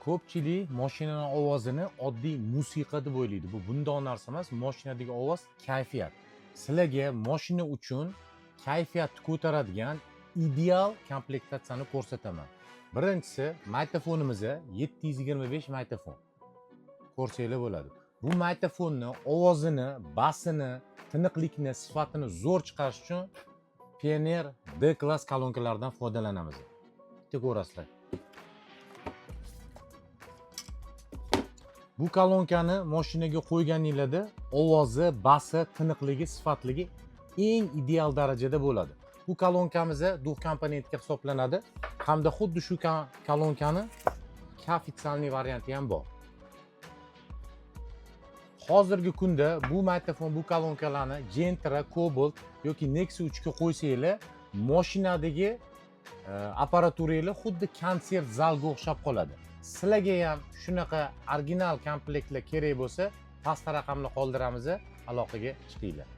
Ko'pchilik mashinani ovozini oddiy musiqa deb o'ylaydi. Bu bundoq narsa emas, mashinadagi ovoz kayfiyat. Sizlarga mashina uchun kayfiyatni ko'taradigan ideal komplektatsiyani ko'rsataman. Birinchisi magnitofonimiz, 725 magnitofon. Ko'rsanglar bo'ladi. Bu magnitofonni ovozini, basini, tiniqlikni, sifatini zo'r chiqarish uchun Pioneer D klass kolonkalaridan foydalanamiz. Bitta ko'rasizlar. Bu kolonkani mashinaga qo'yganinglarda ovozi, basi, tiniqligi, sifatligi eng ideal darajada bo'ladi. Bu kolonkamiz двухкомпонентga hisoblanadi hamda xuddi shu kolonkani официальный varianti ham bor. Hozirgi kunda bu magnitofon, bu kolonkalarni Gentra, Cobalt yoki Nexia 3 ga qo'ysanglar, mashinadagi apparaturangiz xuddi konsert zalga o'xshab qoladi. Sizlarga ham shunaqa original komplektlar kerak bo'lsa, pastda raqamni qoldiramiz, aloqaga chiqinglar.